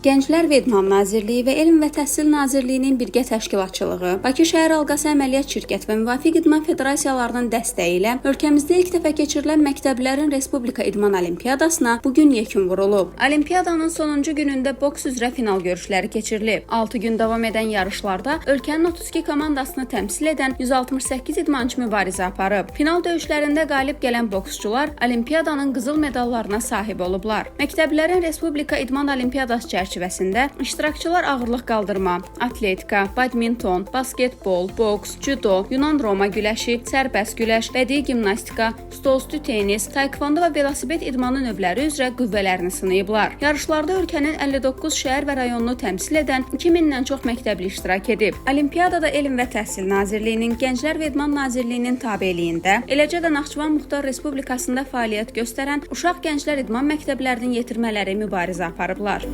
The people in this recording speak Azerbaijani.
Gənclər və İdman Nazirliyi və Elm və Təhsil Nazirliyinin birgə təşkilatçılığı, Bakı şəhər Halqası Əməliyyat Şirkət və müvafiq idman federasiyalarının dəstəyi ilə ölkəmizdə ilk dəfə keçirilən məktəblərin Respublika İdman Olimpiadasına bu gün yekun vurulub. Olimpiadanın sonuncu günündə boks üzrə final görüşləri keçirilib. 6 gün davam edən yarışlarda ölkənin 32 komandasını təmsil edən 168 idmançı mübarizə aparıb. Final döyüşlərində qalib gələn boksçular olimpiadanın qızıl medallarına sahib olublar. Məktəblərin Respublika İdman Olimpiadası çərçivəsində iştirakçılar ağırlıq qaldırma, atletika, badminton, basketbol, boks, cüdo, Yunan-Roma güləşi, sərbəst güləş, bədii gimnastika, stolüstü tennis, taekvondo və velosiped idmanı növləri üzrə qüvvələrini sınayıblar. Yarışlarda ölkənin 59 şəhər və rayonunu təmsil edən 2000-dən çox məktəbli iştirak edib. Olimpiadada Elm və Təhsil Nazirliyinin, Gənclər və İdman Nazirliyinin tabeliyində, eləcə də Naxçıvan Muxtar Respublikasında fəaliyyət göstərən uşaq gənclər idman məktəblərinin yetirmələri mübarizə aparıblar.